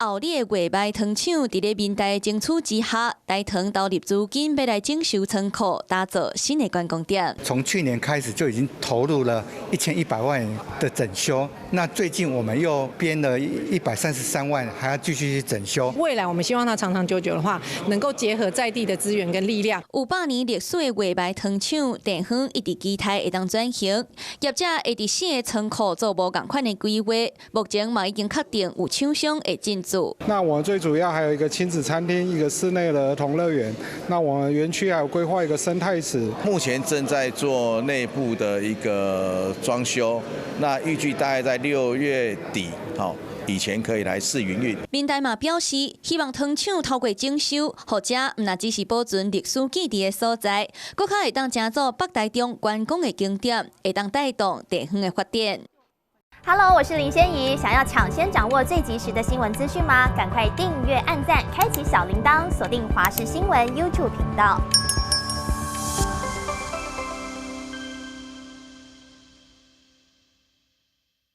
后里的月眉糖廠佇咧民大爭取之下，台糖投入資金欲來整修倉庫，打造新的觀光點。從去年開始就已經投入了1100萬元的整修，那最近我們又編了133萬，還要繼續去整修。未來我們希望它長長久久的話，能夠結合在地的資源跟力量。有100年歷史的月眉糖廠，地方一直期待會當轉型，業者會佇四个倉庫做無仝款的規劃，目前嘛已經確定有廠商會進駐。那我們最主要還有一個親子餐廳，一個室內的兒童樂園。那我們園區還有規劃一個生態池。目前正在做內部的一個裝修，那預計大概在6月底，好以前可以來試營運。民大嘛表示，希望糖廠透過整修，予遮毋但只是保存歷史記憶的所在，閣較會當成做北台中觀光的景點，會當帶動地方的發展。 Hello，我是林仙怡。想要搶先掌握最及時的新聞資訊嗎？趕快訂閱、按讚、開啟小鈴鐺，鎖定華視新聞 YouTube 頻道。